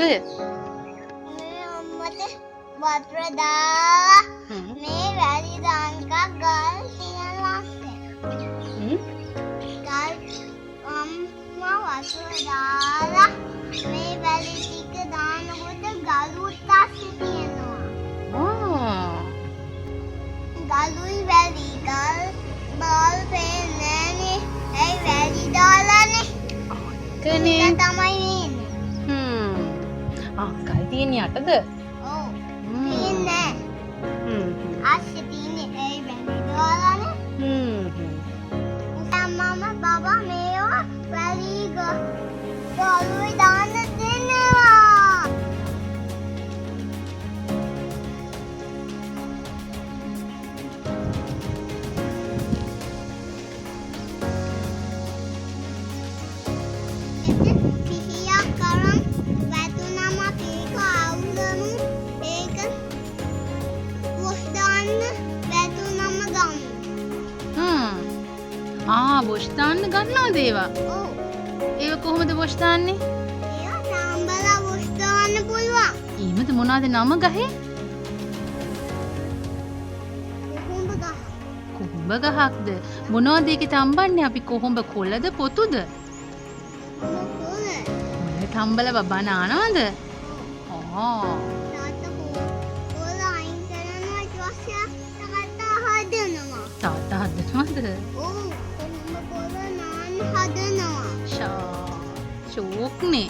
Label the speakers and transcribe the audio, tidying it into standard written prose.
Speaker 1: උදය?
Speaker 2: මේ අම්මට වතුර දාලා මේ වැලි දාන එක ගල් තියෙන ලස්සේ. ගල් අම්මා වතුර දාලා මේ වැලි ටික දානකොට ගලුත් අස්සේ තියෙනවා.
Speaker 1: ආ.
Speaker 2: ගලුයි වැලි ගල් බාල් පේන්නේ නෑනේ. ඇයි වැලි දාලානේ?
Speaker 1: කනේ.
Speaker 2: ඒක තමයි වෙන්නේ.
Speaker 1: ආ, ගල් තියෙන යටද?
Speaker 2: ඔව්. තියෙන්නේ නෑ. අස්සේ තියෙන්නේ ඇයි වැලි දාලානේ? අම්මම බබා මේවා වැලි ගලුයි දාන්න දෙනවා. පිහියක් අරන් වැටුනම අපි ඒක අවුලමු. ඒක වොෂ් දාන්න වැටුනම ගමු.
Speaker 1: ආ, වොෂ් දාන්න ගන්නවද ඒවා?
Speaker 2: ඔව්.
Speaker 1: ඒවා කොහොමද වොෂ් දාන්නේ?
Speaker 2: ඒවා තම්බලා වොෂ් දාන්න පුළුවන්.
Speaker 1: එහෙමද? මොනවාද නම ගහේ?
Speaker 2: කොහොඹ ගහ.
Speaker 1: කොහොඹ ගහක්ද? මොනවද ඒකේ තම්බන්නේ අපි? කොහොඹ කොළද පොතුද?
Speaker 2: කොහොඹ කොළ.
Speaker 1: කොළ තම්බලා බබා නානවද? ආ.
Speaker 2: තාත්තා කොළ අයින් කරනවා, ඊට පස්සේ තාත්තා හදනවා.
Speaker 1: තාත්තා හදනවද?
Speaker 2: ඔව්, කොහොඹ කොළ නාන්න හදනවා.
Speaker 1: ෂා. ෂෝක්නේ.